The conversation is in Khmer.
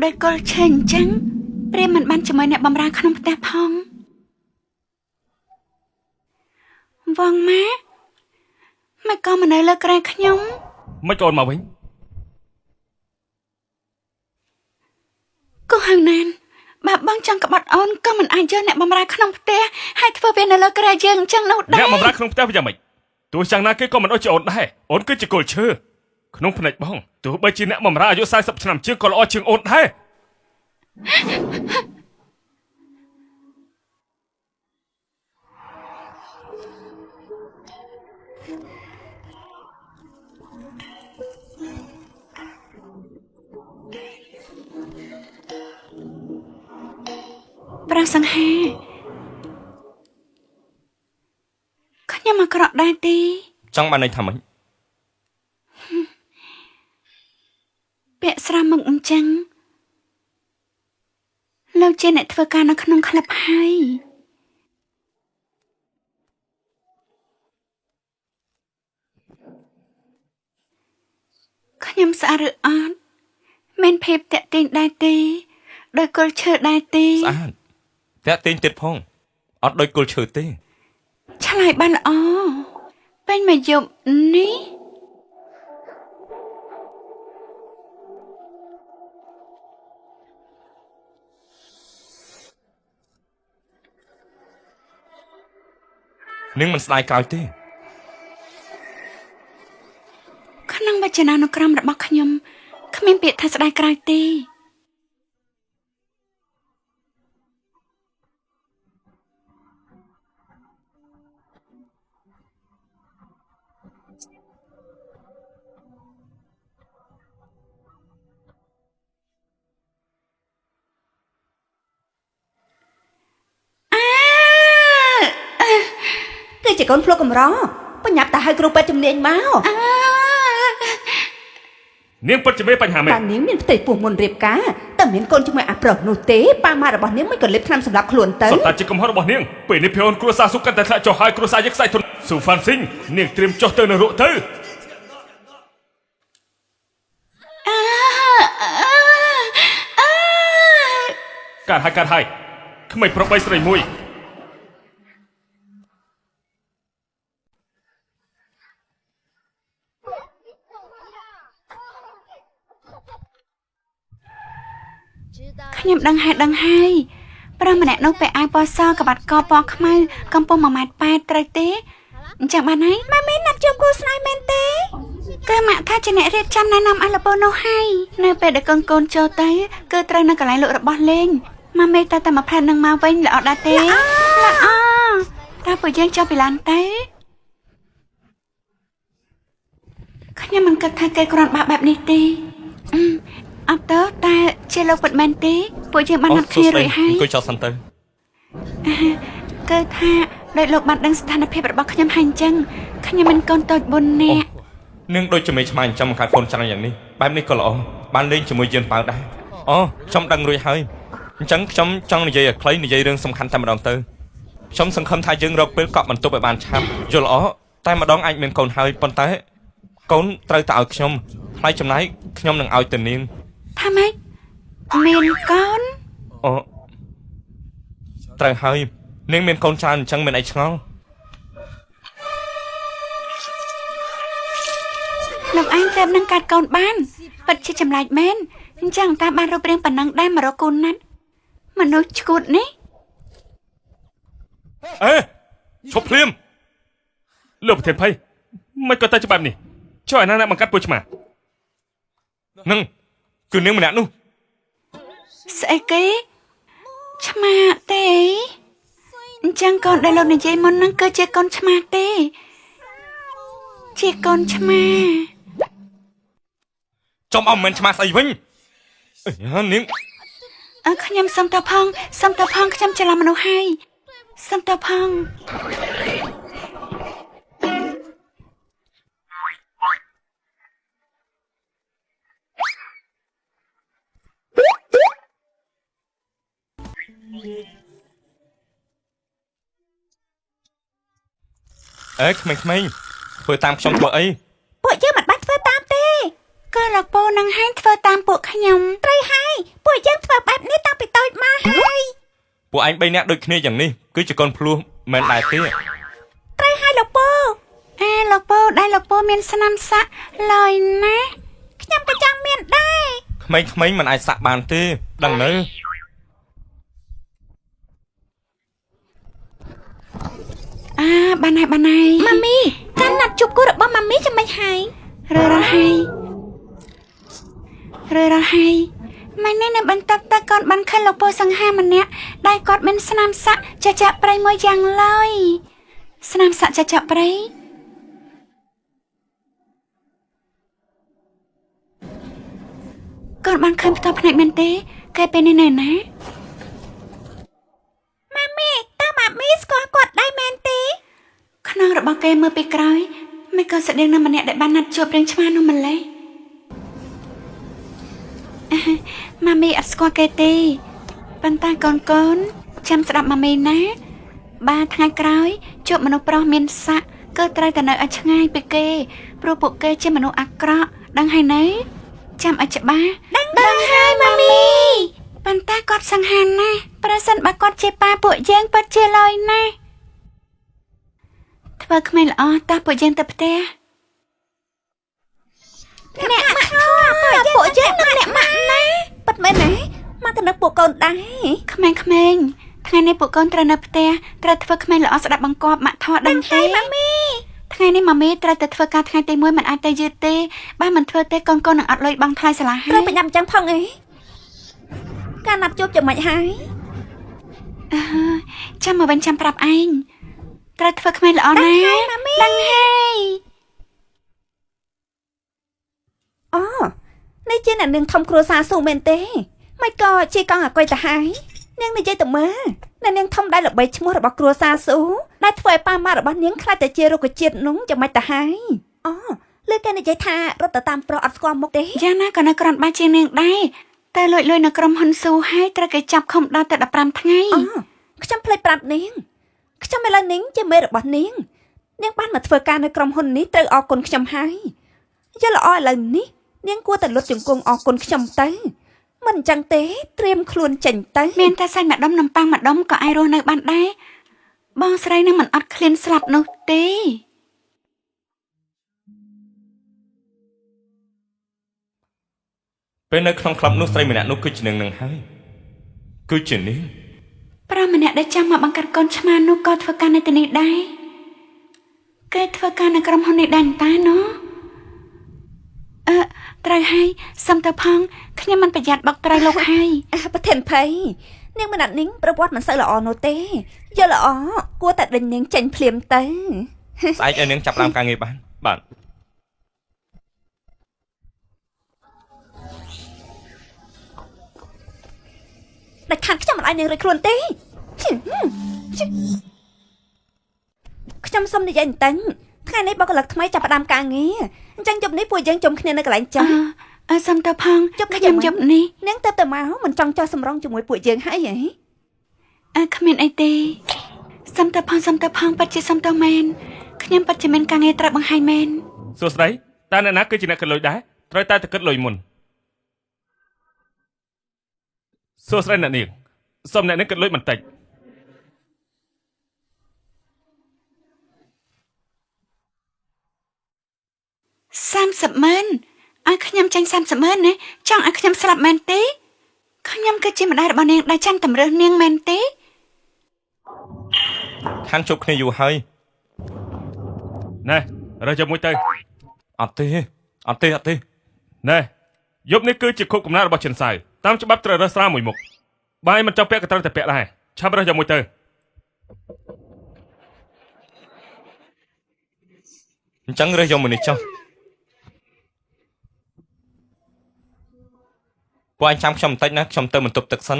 ដោយកុលឈើអញ្ចឹងព្រាមមិនបានជាមួយអ្នកបម្រើក្នុងផ្ទះផងវងម៉ាមិនក៏មកនៅលើក្រែខ្ញុំមិនក៏អូនមកវិញក៏ហៅណានបើបងចង់ក្បត់អូនក៏មិនអាចយកអ្នកបម្រើក្នុងផ្ទះហើយធ្វើវានៅលើក្រែយើងអញ្ចឹងនោះដែរអ្នកបម្រើក្នុងផ្ទះវាយ៉ាងម៉េចទោះយ៉ាងណាគេក៏មិនអត់ជាអូនដែរអូនគឺជាកុលឈើក្នុងភ្នែកបងទោះបីជាអ្នកបម្រើអាយុ40ឆ្នាំជាងក៏ល្អជាងអូនដែរប្រាសង្ហាខ្ញុំអាក្រក់ដែរទេចង់បានន័យថាម៉េចពាក់ស្រាមុខអញ្ចឹងលោកជាអ្នកធ្វើការនៅក្នុងក្លឹបហើយខ្ញុំស្អាតឬអត់មានភាពតាក់ទាញដែរទេដោយគល់ឈើដែរទេស្អាតតាក់ទាញទៀតផងអត់ដូចគល់ឈើទេឆ្លើយបានល្អពេញមួយយប់នេះនាងមិនស្ដាយក្រោយទេក្នុងវចនានុក្រមរបស់ខ្ញុំគ្មានពាក្យថាស្ដាយក្រោយទេគឺជាកូនភ្លុកកម្របញ្ញាប់តែហៅគ្រូពេទ្យជំនាញមកនាងពិតជាមានបញ្ហាមែនប៉ានាងមានផ្ទៃពោះមុនរៀបការតែមានកូនជាមួយអាប្រុសនោះទេប៉ាម៉ារបស់នាងមិនក៏លេបថ្នាំសម្រាប់ខ្លួនទៅសុទ្ធតែជាកំហុសរបស់នាងពេលនេះភីអូនគ្រួសារស៊ុកកាន់តែធ្លាក់ចុះហើយគ្រួសារយើងខ្សែធនស៊ូហ្វាន់ស៊ីងនាងត្រៀមចុះទៅនរកទៅកើតហើយកើតហើយក្មេងប្រុសបីស្រីមួយខ្ញុំដឹងហើយដឹងហើយប្រុសម្នាក់នោះពាក់អាវពណ៌សក្បាត់កពណ៌ខ្មៅកំពុង1.8ម៉ែត្រត្រូវទេអញ្ចឹងបានហើយម៉ាមីណាត់ជួបគូស្នេហ៍មែនទេគឺម៉ាក់ថាជាអ្នករៀបចំណែនាំអលពូនោះហើយនៅពេលដែលកូនកូនចូលទៅគឺត្រូវនៅកន្លែងលក់របស់លេងម៉ាមីតើតែមួយផ្លែនឹងមកវិញល្អដែរទេល្អតើពួកយើងចុះពីឡានទៅខ្ញុំមិនគិតថាគេគ្រាន់បាក់បែបនេះទេអត់ទៅតែជាលោកពិតមែនទេពួកយើងបានណាត់គ្នារួចហើយអង្គុយចោលសិនទៅគឺថាដោយលោកបានដឹងស្ថានភាពរបស់ខ្ញុំហើយអញ្ចឹងខ្ញុំមានកូនតូច4នាក់នាងដូចជាមេឆ្មាចិញ្ចឹមបង្កើតកូនច្រើនយ៉ាងនេះបែបនេះក៏ល្អបានលេងជាមួយយានប៉ៅដែរអូខ្ញុំដឹងរួចហើយអញ្ចឹងខ្ញុំចង់និយាយឲ្យខ្លីនិយាយរឿងសំខាន់តែម្ដងទៅខ្ញុំសង្ឃឹមថាយើងរកពេលកក់បន្ទប់ឲ្យបានឆាប់យល់ល្អតែម្ដងអាចមានកូនហើយប៉ុន្តែកូនត្រូវតែឲ្យខ្ញុំថ្លៃចំណាយខ្ញុំនឹងឲ្យទៅនាងថាម៉េចមានកូនអូត្រូវហើយនាងមានកូនច្រើនអញ្ចឹងមានអីឆ្ងល់លោកឯងទៅនឹងកាត់កូនបានពិតជាចម្លែកមែនអញ្ចឹងតាបានរូបរាងប៉ុណ្ណឹងដែរមករកកូនណាត់មនុស្សឈួតនេះអេឈប់ភ្លាមលោកប្រធានភ័យមិនក៏តែច្បាប់នេះចុះឯណាអ្នកបង្កាត់ពួកឆ្មានឹងគឺនាងម្នាក់នោះស្អីគេឆ្មាទេអញ្ចឹងកូនដែលលោកនិយាយមុននឹងគឺជាកូនឆ្មាទេជាកូនឆ្មាចំអមមិនឆ្មាស្អីវិញអីនាងអើខ្ញុំសុំតផងសុំតផងខ្ញុំច្រឡំមនុស្សហើយសុំតផង អេក្មេងៗធ្វើតាមខ្ញុំធ្វើអី ពួកយើងមិនបានធ្វើតាមទេ គឺ លោកពូនឹងឲ្យធ្វើតាមពួកខ្ញុំត្រូវហើយពួកយើងធ្វើបែបនេះតាំងពីតូចមកហើយពួកឯង3នាក់ដូចគ្នាយ៉ាងនេះគឺជាកូនភ្លោះមិនដែរទេត្រូវហើយលោកពូអេលោកពូដែលលោកពូមានស្នាមសាក់លយណាស់ខ្ញុំក៏ចង់មានដែរក្មេងៗមិនអាចសាក់បានទេដឹងនៅអាបានហើយបានហើយម៉ាមីកាន់ណាត់ជួបគូរបស់ម៉ាមីចាំមិនហើយរើរហើយរើរហើយម៉ែនេះនៅបន្ទាប់តើកូនបានឃើញលោកពូសង្ហាម្នាក់ដែលគាត់មានស្នាមសាក់ចចាក់ព្រៃមួយយ៉ាងឡើយស្នាមសាក់ចចាក់ព្រៃកូនបានឃើញផ្ទាល់ភ្នែកមែនទេគេពេលនេះនៅណាម៉ាមីតើម៉ាមីស្គាល់គាត់ដែរមែនទេខ្នងរបស់គេមើលពីក្រោយមិនក៏ស្តៀងនឹងម្នាក់ដែលបានណាត់ជួបរៀងឆ្មានោះម្លេះម៉ាមីអត់ស្គាល់គេទេប៉ុន្តែកូនចាំស្ដាប់ម៉ាមីណាបាទថ្ងៃក្រោយជួបមនុស្សប្រុសមានស័ក្តិគឺត្រូវតែនៅឲ្យឆ្ងាយពីគេព្រោះពួកគេជាមនុស្សអាក្រក់ដឹងហើយនៅចាំឲ្យច្បាស់ដឹងហើយម៉ាមីប៉ុន្តែគាត់សង្ហាណាស់ប្រសិនបើគាត់ជាប៉ាពួកយើងពិតជាឡយណាស់ធ្វើក្មេងល្អតោះពួកយើងទៅផ្ទះអ្នកម៉ាក់ធពួកយើងនឹងអ្នកម៉ាក់ណាពិតមែនណាម៉ាក់ក៏នឹកពួកកូនដែរក្មេងៗថ្ងៃនេះពួកកូនត្រូវនៅផ្ទះត្រូវធ្វើក្មេងល្អស្ដាប់បង្គាប់ម៉ាក់ធដឹងទេម៉ាមីថ្ងៃនេះម៉ាមីត្រូវទៅធ្វើការថ្ងៃទី1មិនអាចទៅយឺតទេបើមិនធ្វើទេកូននឹងអត់លុយបង់ថ្លៃសាលាហើយត្រូវប្រញាប់អញ្ចឹងផងអីការណាត់ជួបយ៉ាងម៉េចហើយចាំមកវិញចាំប្រាប់ឯងត្រូវធ្វើក្មេងល្អណាដឹងហើយអូនេះជាអ្នកនាងធំគ្រួសារស៊ូមែនទេមិនក៏ជាកង់អាកុយទៅហើយនាងនិយាយទៅមើលអ្នកនាងធំដែលល្បីឈ្មោះរបស់គ្រួសារស៊ូដែលធ្វើឲ្យប៉ាម៉ារបស់នាងខ្លាចតែជារុក្ខជាតិនោះយ៉ាងម៉េចទៅហើយអូលើគេនិយាយថារត់ទៅតាមប្រុសអត់ស្គាល់មុខទេយ៉ាងណាក៏នៅក្រំបាច់ជាងនាងដែរតែលួចលួយនៅក្រុមហ៊ុនស៊ូហើយត្រូវគេចាប់ឃុំដល់ទៅ15ថ្ងៃអូខ្ញុំភ្លេចប្រាប់នាងខ្ញុំឥឡូវនាងជាមេរបស់នាងនាងបានមកធ្វើការនៅក្រុមហ៊ុននេះត្រូវអរគុណខ្ញុំហើយយល់ល្អឥឡូវនេះនាងគួរតែលុតជង្គង់អរគុណខ្ញុំទៅមិនអញ្ចឹងទេត្រៀមខ្លួនចេញទៅមានតែសាច់ម្ដុំនំប៉័ងម្ដុំក៏អាចរស់នៅបានដែរបងស្រីនឹងមិនអត់ឃ្លានស្លាប់នោះទេពេលនៅក្នុងក្លឹបនោះស្រីម្នាក់នោះគឺជានាងនឹងហើយគឺជានាងប្រុសម្នាក់ដែលចាំមកបង្កាត់កូនឆ្មានោះក៏ធ្វើការនៅទីនេះដែរគេធ្វើការនៅក្រុមហ៊ុននេះដែរតាណោះអឺត្រូវហើយសុំទៅផងខ្ញុំមិនប្រយ័ត្នបុកត្រូវលោកហើយប្រធានភ័យនាងម្នាក់នាងប្រវត្តិមិនសូវល្អនោះទេយល់ល្អគួរតែដេញនាងចេញភ្លាមទៅស្អែកឲ្យនាងចាប់ដើមការងារបានបាទដាច់ខាតខ្ញុំមិនឲ្យនាងរួចខ្លួនទេខ្ញុំសុំនិយាយបន្តិចថ្ងៃនេះបុគ្គលិកថ្មីចាប់ផ្ដើមការងារអញ្ចឹងយប់នេះពួកយើងជុំគ្នានៅកន្លែងចាស់អឺសុំទៅផងខ្ញុំយប់នេះនាងទៅតែមកមិនចង់ចោះសម្រងជាមួយពួកយើងហើយហីអើគ្មានអីទេសុំទៅផងសុំទៅផងពិតជាសុំទៅមែនខ្ញុំពិតជាមានការងារត្រូវបង្ហាញមែនសួស្តីតើអ្នកណាគឺជាអ្នកគិតលុយដែរត្រូវតែទៅគិតលុយមុនសួស្តីអ្នកនាងសូមអ្នកនាងគិតលុយបន្តិច30ម៉ឺនឲ្យខ្ញុំចាញ់30ម៉ឺនណាចង់ឲ្យខ្ញុំស្លាប់មែនទេខ្ញុំគឺជាម្ដាយរបស់នាងដែលចាំតម្រើសនាងមែនទេខានជួបគ្នាយូរហើយណែរើសយកមួយទៅអត់ទេអត់ទេអត់ទេណែយប់នេះគឺជាខួបកំណើតរបស់ចិនសៅតាមច្បាប់ត្រូវរើសស្រាមួយមុខបើឯងមិនចង់ពាក់ក៏ត្រូវតែពាក់ដែរឆាប់រើសយកមួយទៅអញ្ចឹងរើសយកមួយនេះចុះពួកឯងចាំខ្ញុំបន្តិចណាខ្ញុំទៅបន្ទប់ទឹកសិន